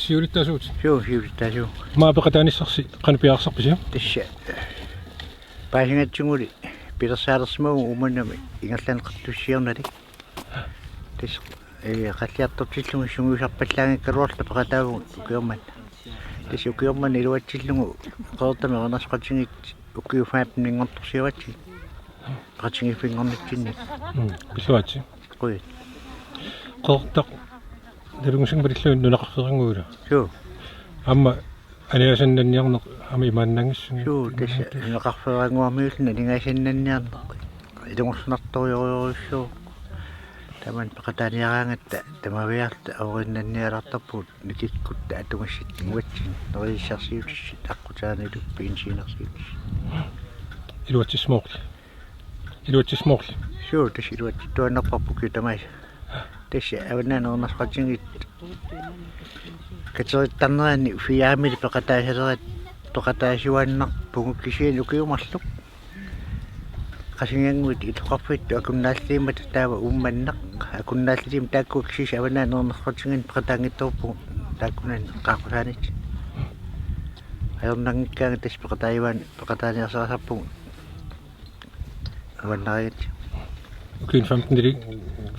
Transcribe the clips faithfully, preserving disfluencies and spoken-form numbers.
Siulittaasuutit. Suu, siulittaasuuvoq. Aamma peqataanissarsi qanoq piareersarpisi? Tassa. Paasingatsigu pilersaalersimavugut Uummannami ingerlanneqartussiornalik. Tassa, ee, qalliartortillugit sungiusarpallaanngikkaluarluta peqataavugut ukioq manna. Tassa ukioq manna iluatsillugu Qeqertami erinarsoqatigiit ukiut femteninngortorsioratsigit. Peqatigiiffinngornitsinni. Mm, pilluaritsi. Qujan. Qeqertaq nalunngisanngippallu nunaqarfeerannguuvoq. Suu. Aamma aningaasannanniarneq aamma imaannaanngissuugut. Suu, tassa nunaqarfeerannguarmiulluta aningaasannanniarneq. Ilungersunartorujussuuvoq. Tamanna peqataaniaraangatta tamaviaarluta aoriinnannialartarpugut nikikkutta atugassatta uatsinnut nerisassarsiutissat aqqutaanilu benzinersiutissat. Iluatsissimavoq. Iluatsissimavoq. Suu, tassa iluatsittuaannarparput ukiut tamaasa. Tassa Avannaata Erinarsoqatigiit katerittarnerani fiamili peqataasalerat peqataasuaannarpugut kisianni ukiut marluk. Qasingannguit illoqarfittut akunnaalliimmata taava Uummannaq akunnaalliimmat taakku kisiisa Avannaata Erinarsoqatigiinni peqataanngitsoorpugut taakkunani qaaqqusaanit. Ajornanngikkaangat tassa peqataajuaannaq peqataaniarsarisarpugut. Avannariit. Ukiuni femtenili,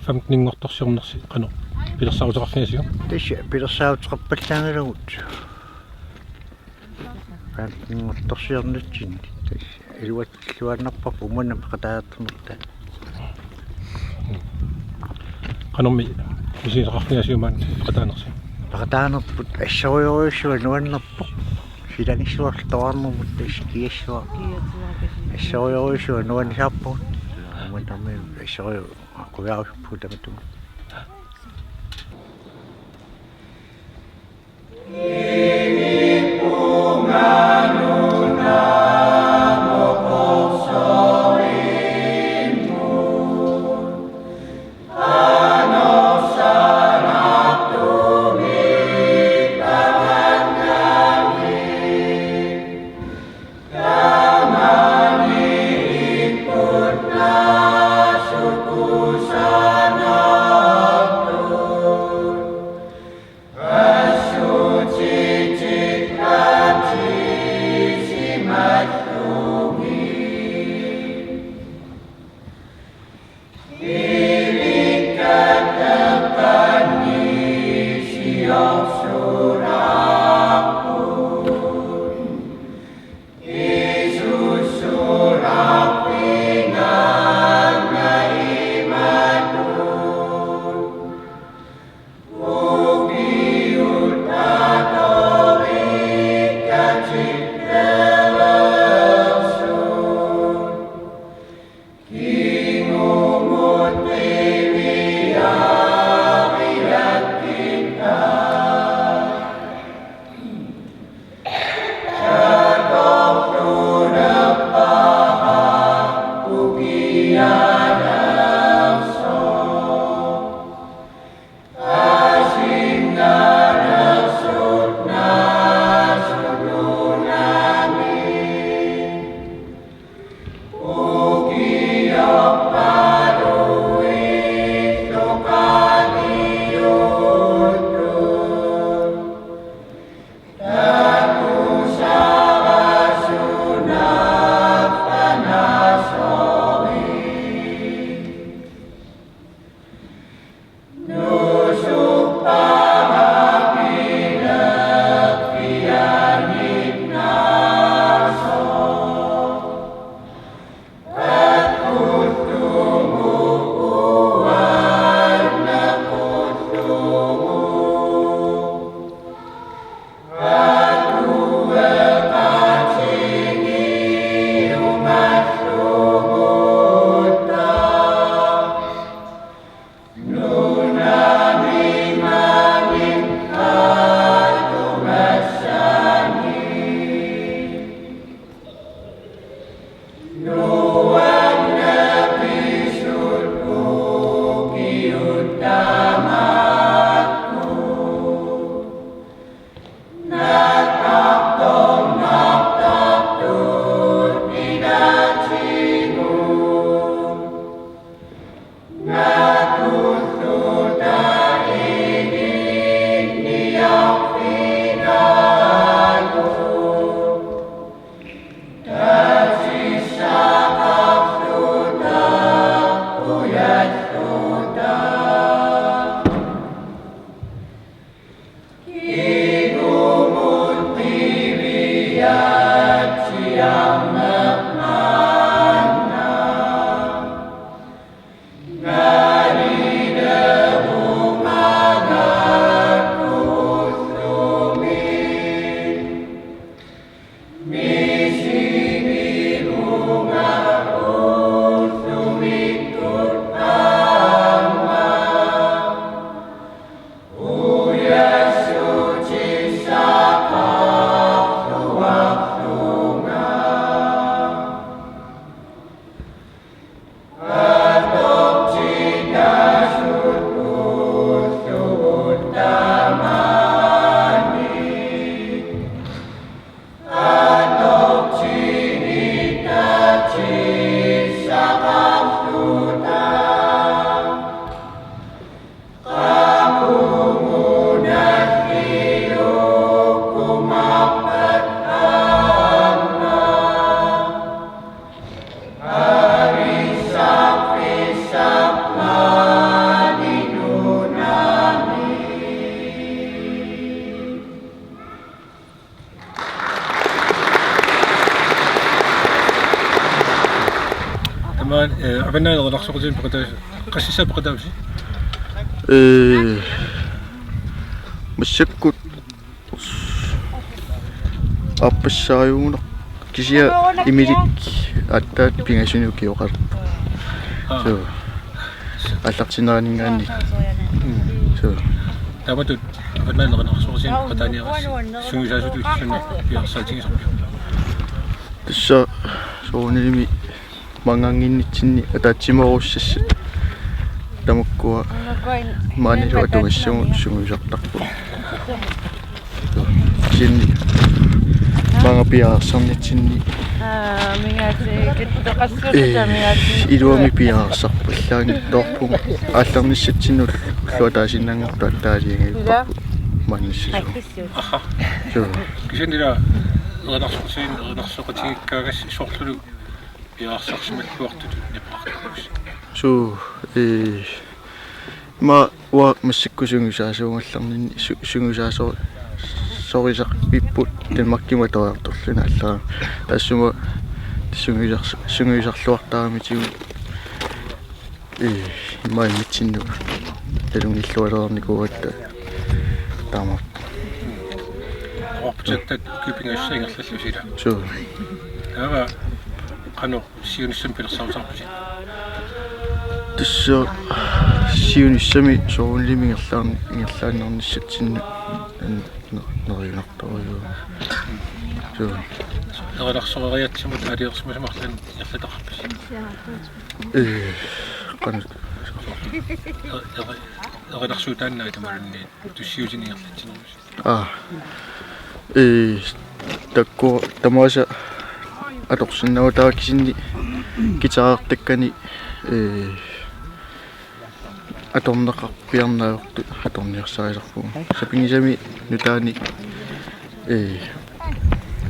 femteninngortorsiornersi qanoq pilersaaruteqarfigisiuk? Tassa pilersaaruteqarpallaanngilagut. Femteninngortorsiornitsinni. Tassa iluatsilluaannarparput Uummannami peqataalertarnerta. Qanormi misigisaqarfigisiuk maani peqataanersi? Peqataanerput assorujussuaq nuannerpoq. Pilanissuarlu toornermut taskiassuaq. Assorujussuaq nuannisarpugut. Aamma tamarmik assorujuk qujausuppugut tamatuma. Tamanna, eh, Avannaani ernumassutigisoq peqata-, qassissaq peqataavisi? Eh, massakkut. Aappassaajungunaq kisianni imilik aatsaat pingasuni ukioqarpoq. Aa. Suu. Aallartinneraninngaanniit. Mm. Suu. Taamatut avannaani erinarsorsiorneq ataaniaras sungiusaasutut suna piareersaatigisarpiuk? Tassa soorunalimi maanngaannginnitsinni ataatsimoorussassat. Tamakkua maanilu atugassagut sungiusartarput. Kisianni maanga piareersarnitsinni. Aa, mingaati kittoqassuuta. Ee, mingaati. Iluamik piareersarpallaanngitsoorpugut aallarnissatsinnut ulloq ataasiinnanngortoq attaalianngipparput maannassasut. Aha. Suu. Kisianni ila erinarsorsiin erinarsoqatigiikkaangassi soorlulu piareersarsimalluartutut nipeqartarpusi. Suu, ee, ima uanga massakkut sungiusaasuugallarninni su-, sungiusaaso-, sorisarpipput Danmarkimut atuariartorluni allaat. Taassuma sungiusars-, sungiusarluartaramitigut, ee, immaqa immitsinnut nalunngilaarnikuugatta taamaappoq. Oqarputit aatsaat ukiut pingasut ingerlallusi ila. Suu. Taava qanoq siunissami pilersaarusiorpusi? Tassa siunissami soorunalimi ingerlaan-, ingerlaannarnissatsinnut an-, ner-, neriunartorujuuvoq. Suu. Erinarsoreriatsimut aalajangersimasumik arlaannik ingerlataqarpisi? Ee, qanoq. Eri-, eri-, erinarsuutaannaq tamarmik tussiusineq ingerlatsinerusi. Aa. Ee, taakku tamaasa atorsinnaavara kisianni guitarertakkani, ee, atorneqarpiarnaavortut atorniarsarisarpugut. Sapinngisamik nutaanik, ee,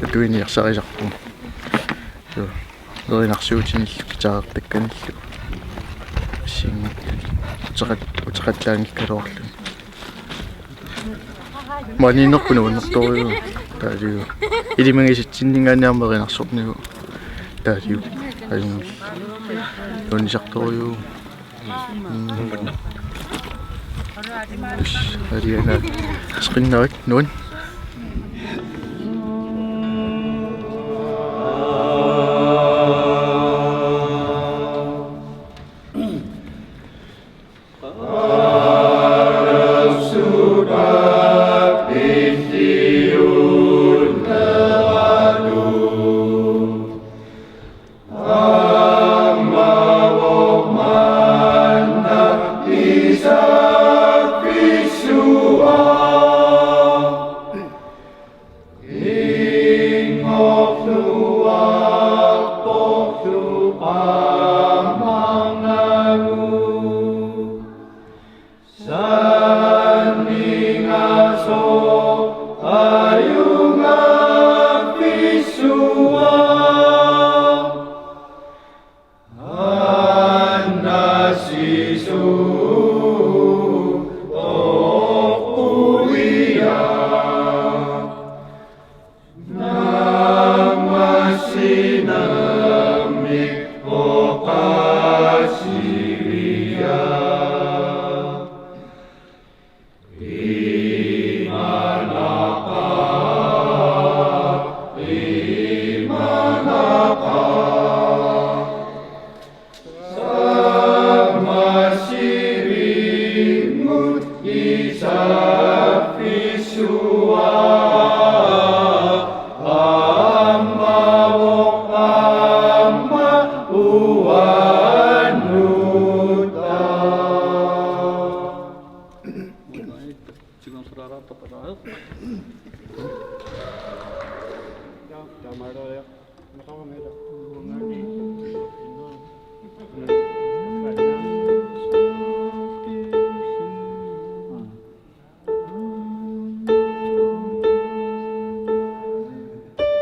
atuiniarsarisarpugut. Suu. Erinarsuutinillu guitarertakkanillu. Assigiinngitsunik uteqat-, uteqallaanngikkaluarluni. Maaniinnerput nuannertorujuuvoq taaliu. Ilimagisatsinninngaanniit aamma erinarsorniuvoq taaliu. Ajunngilaq. Nuannisartorujuuvoq. Mm. Tassa, aliana. Sqinnarik nuan.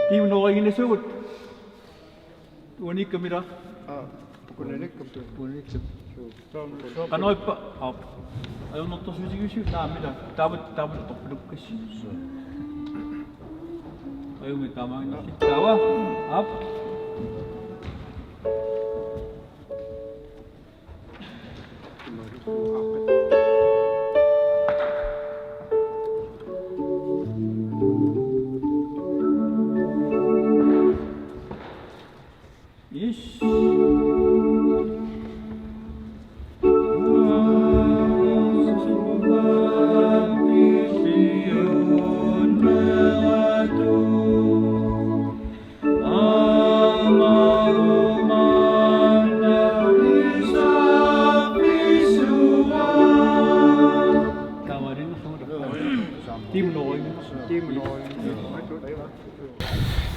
Tiunoringinasugut. Uaniikkamila? Aa, ukunanikkam tu. Uaniikkam. Suu. Qanoq ippa? Aap. Ajornartorsiutigisigit naamila. Taavat, taavat torpilukkassi. Ajumi taamaaginnarsi. Taava. Aap.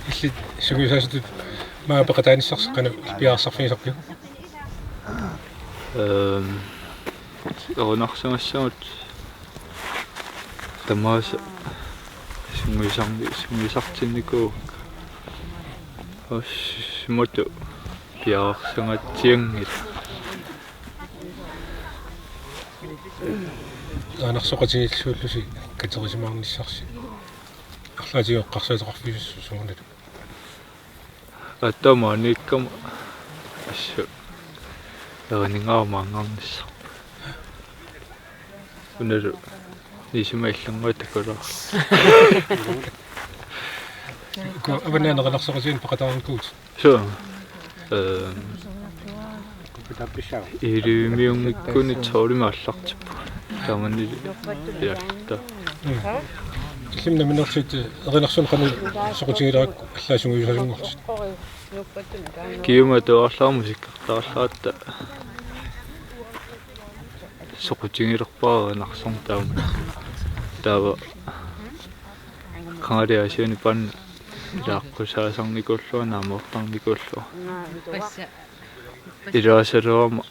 Illit sungiusaasutut maanga peqataanissarsi qanoq piareersarfigisarpiuk? Ehm, erinarsimassagut tamaasa sungiusarni-, sungiusartinnikuuakka. Assimatut piareersagatsianngilaq. Erinarsoqatigiillusi katerisimaarnissarsi. Arlaatigut eqqarsaattoqarfigisussi soorunami? Aatsaat maaniikkama assut eriningaarmaanngarnissaq. Unalu nisimallannguaq takulaarlugu. Uku avannaaneq erinarsoqatigiinneq peqataanikuuvutit? Suu. Ehm, Illumiunngikkunik tolvimik aallartippunga. Taamani ilatta. Mm. Illimmi nammineerlutit erinarsunik qanoq soqutigilerakku allaat sungiusaasunngorlutit? Kiuma tuarlaarmu sikkartaarlaratta soqutigilerpara erinarsorneq taama. Taava qangali Aasianni paanna ilaaqqusaasarnikuullunga, naamoortarnikuullunga. Ilaasaruama.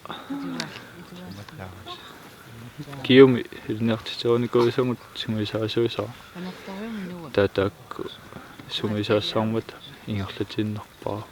Kiumi ilinniartitsisuunikuusagut sungiusaasuusara. Taava taakku sungiusaasarmata ingerlatiinnarpara.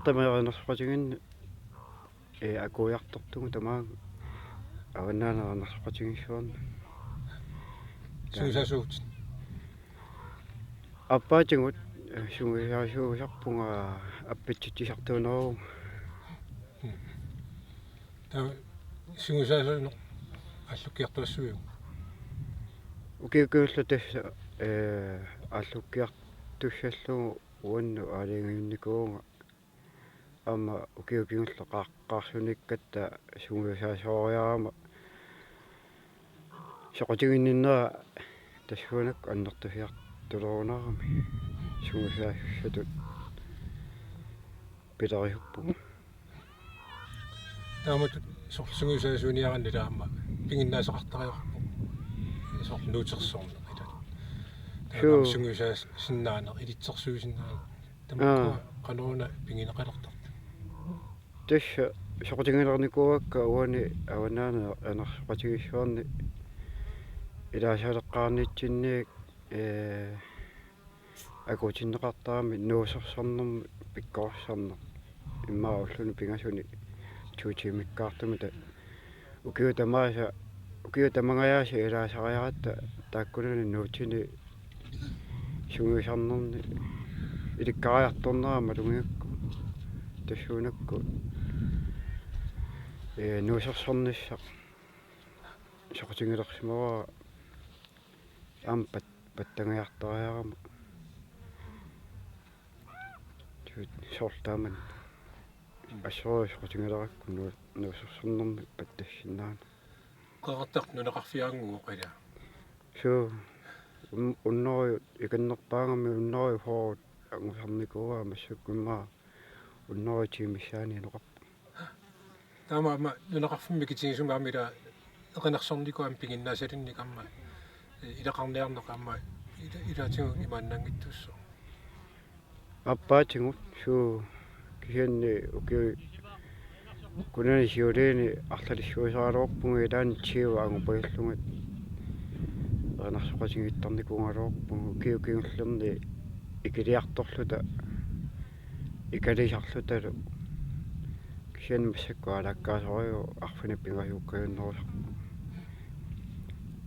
Aappaattami erinarsoqatigiinneq, ee, akuujartortugut tamaanga Avannaani erinarsoqatigiissuarni. Sungiusaasuuvutit? Aappaatigut, ee, sungiusaasuusarpunga appitsitsisartuunerunga. Mm. Taava sungiusaasuuneq aallukkiartuassaviuk? Ukiukiullu tassa, ee, aallukkiartussallugu uannut aalajangiunnikuuvunga. Aamma ukiut kingulliit qaa-, qaarsiunikkatta sungiusaasooriarama soqutiginninnera tassuunakkut annertusiartulerunarami sungiusaasussatut pilerisupput. Taamatut soorlu sungiusaasuuniaraanni aamma piginnaasaqartariaqarpoq. Soorlu nuutersorneq ilaa. Taava Suu. Aamma sungiusaasinnaaneq, ilitsersuisinnaaneq. Tamakkua Aa. Qanoruna pigineqalertartut? Tassa soqutiginikuuakka uani Avannaani erinarsoqatigiissuarni ilaasaleqqaarnitsinni, ee, akuutinneqartarami nuusersornermik pikkorissarneq. Immaqa ulluni pingasuni to tiimikkaartumita ukiut tamaasa, ukiut tamangajaasa ilaasariaratta taakkunani nuutini sungiusarnerni ilikkariartornera malugigakku. Tassuunakkut, ee, nuusersornissaq soqutigilersimavara aamma pat-, pattagiartariarama. Soorlu taamani assorujuk soqutigilerakku nuu-, nuusersornermik pattassinnaaneq. Qeqertaq nunaqarfiaraannguvoq ilaa? Suu, un-, unnerujut ikinnerpaagami unnerujut fyrret angusarnikuuaa massakkut immaqa unnerujut tiimissaani inoqarpoq. Taama aamma nunaqarfimmi mikitigisumik aamma ilaa erinarsornikuuvoq aamma piginnaasalinnikuuvoq aamma, ee, ilaqarniarneq aamma ila-, ilaatigut imaannaanngitsuussaaq. Aappaatigut suu kisianni ukiut kunani siuliini arlalissuusaraluarpunga ilaanni tyve angupajullugu erinarsoqatigiittarnikuugaluarpunga ukiut kingullerni ikiliartorluta ikalisarlutalu. Kisianni massakkut aalaakkaasorivoq arfineq-pingasuukkajunnerusarpoq.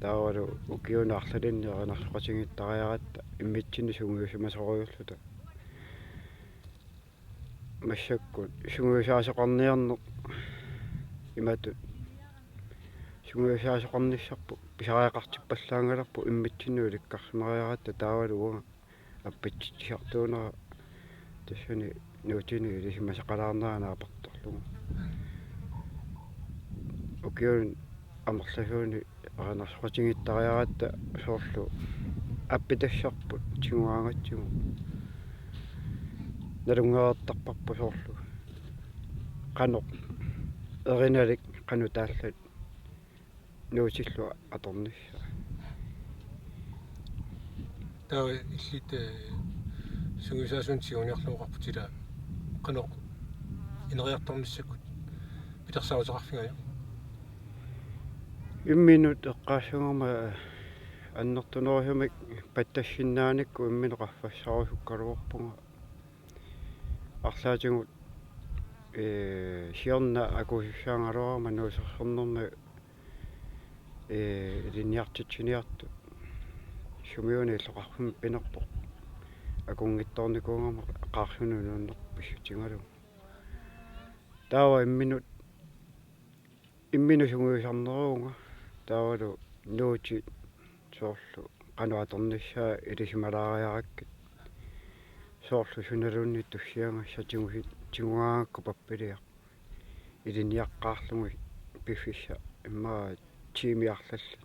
Taavalu ukiuni arlalinni erinarsoqatigiittariaratta immitsinnut sungiusimasorujuulluta. Massakkut sungiusaasoqarniarneq imatut sungiusaasoqarnissarput pisariaqartippallaanngilarput immitsinnut ilikkarsimariaratta taavalu uanga appitsitsisartuunera tassani nuutini ilisimasaqalaarnera naapertorlugu. Ukiuni amerlasuuni erinarsoqatigiittariaratta soorlu appitassarput tigugaangatsigu nalunngereertarparput soorlu qanoq erinalik qanoq taallat nuutillu atornissaa. Taava illit, ee, sungiusaasunik tiguniarlugu oqarputit ilaa qanoq ineriartornissakkut pilersaaruteqarfigajuk? Imminut eqqaassaguma annertunerusumik pattassinnaanerunikku imminut qaffassarusukkaluarpunga. Arlaatigut, ee, siorna akuusussaagaluarama nuusersornermi, ee, ilinniartitsiniartut sumiuna illoqarfimmi pinerpoq akunngitsoornikuugama qaarsunik nuunneq pissutigalugu. Taava imminut imminut sungiusarneruvunga taavalu nuutit soorlu qanoq atornissaa ilisimalaariarakkit soorlu sunaluunniit tussiagassat tigusi-, tigugaangakku pappiliaq ilinniaqqaarlugit piffissaq immaqa tiimi arlallit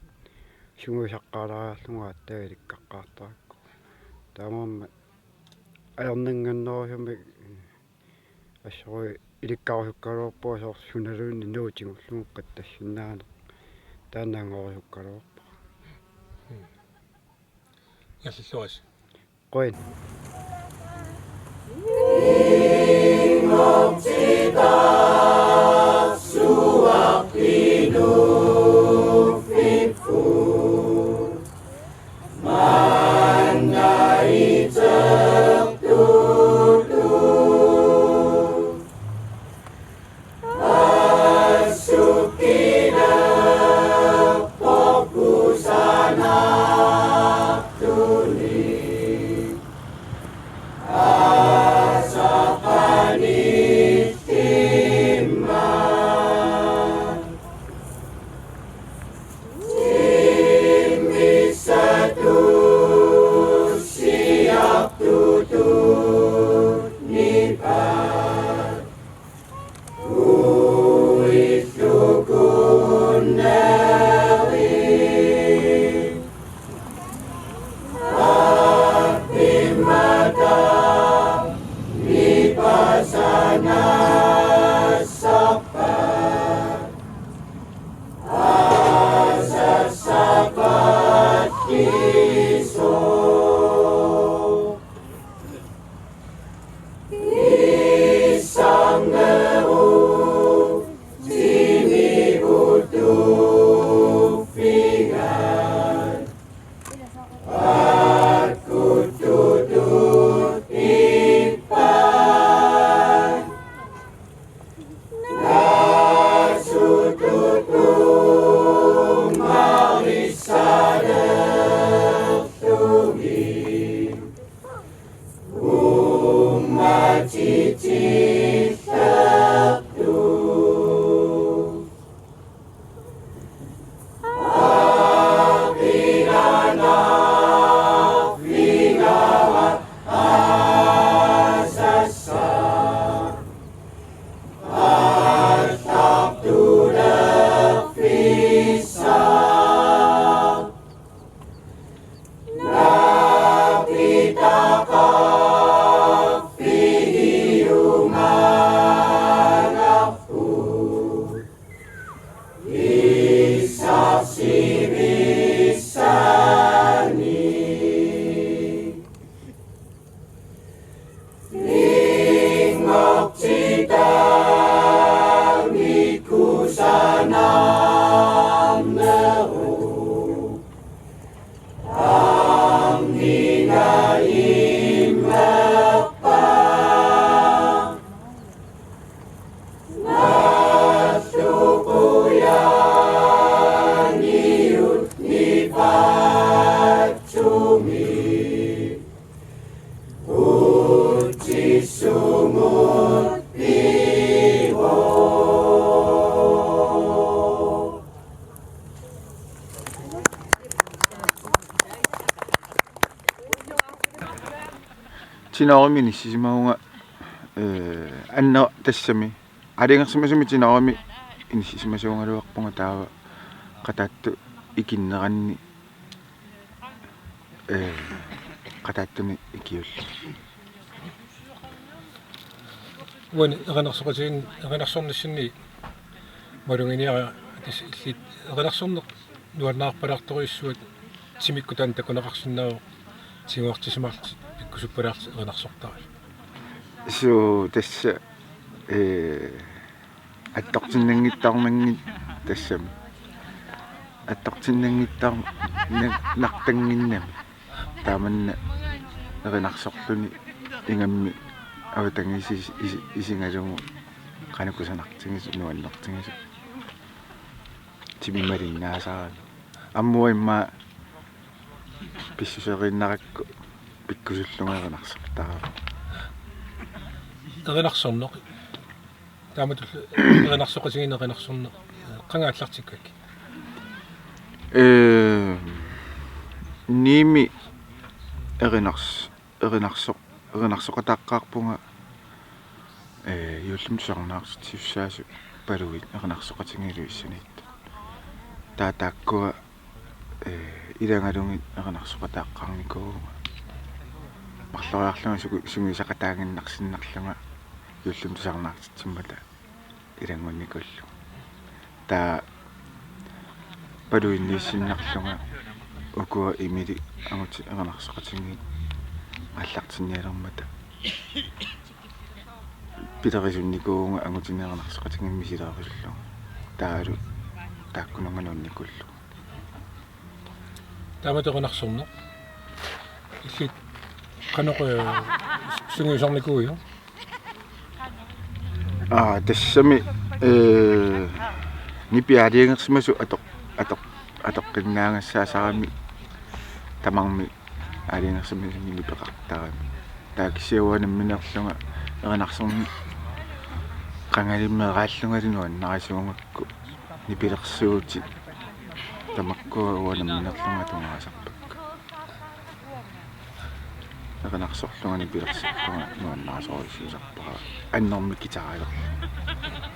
sungiusaqqaalaariarlugu aatsaat ilikkaqqaartarakku. Taamaammat ajornannginnerusumik assorujuk ilikkarusukkaluarpunga soorlu sunaluunniit nuutigullugu pattassinnaaneq taanna angorusukkaluarpara. Ngerlilluarisi. Qujan. Tenorimik inissisimavunga, ee, anna tassami. Aalajangersimasumi tenorimik inissisimasuugaluarpunga taava Qataattut ikinneranni, ee, Qataattuni ikiulluni. Uani erinarsoqatigiinni, erinarsornissinni maluginiarpara tassa illit erinarsorneq nuannaarpalaartorujussuat timikkut taanna takuneqarsinnaavoq tiguartisimaarlutit pikkusuppalaarlutit erinarsortarlutit. Suu tassa, ee, attortinnanngittarnanngit tassami. Attortinnanngittar-, na-, nartannginnami. Taamanna erinarsorluni ingammik avatangiisit isi-, isigalugu qanoq kusanartigisoq nuannertigisoq. Timi malinnaasarami. Aamma immaqa pissuseriinnarakku pikkusullunga erinarsortarama. Erinarsorneq. Taamatullu erinarsoqatigiinneq erinarsorneq. Qanga aallartikkakkit? Ee, Niimi erinars-, erinarsoq-, erinarsoqataaqqaarpunga, ee, juullimi tusarnaartitsisussaasoq Paluit erinarsoqatigiillu issaniittut. Taava taakkua, ee, ilagalugit erinarsoqataaqqaarnikuuvunga. Marloriarlunga suku-, sungiusaqataaginnarsinnarlunga juullimi tusarnaartitsimmata ilanngunnikuullugu. Taava Paluinniissinnarlunga ukua Imili angutit erinarsoqatigiit aallartinnialermata pilerisunnikuuvunga angutini erinarsoqatigiit misilerisullunga. Taavalu taakkununnga nuunnikuullugu. Taamatut erinarsorneq. Illit qanoq, ee, sungiusarnikuuiuk? Aa, tassami, ee, nipi aalajangersimasoq atoq-, atoq-, atoqqinnaagassaasarami tamarmik aalajangersimasumik nipeqartarami. Taava kisianni uanga nammineerlunga erinarsorneq qangali meeraallungalu nuannarisuugakku nipilersuutit tamakkua uanga nammineerlunga tungaasarpakka. Erinarsorlunga nipilersorlunga nuannarisorujussuusarpara. Annermik guitarilerlunga.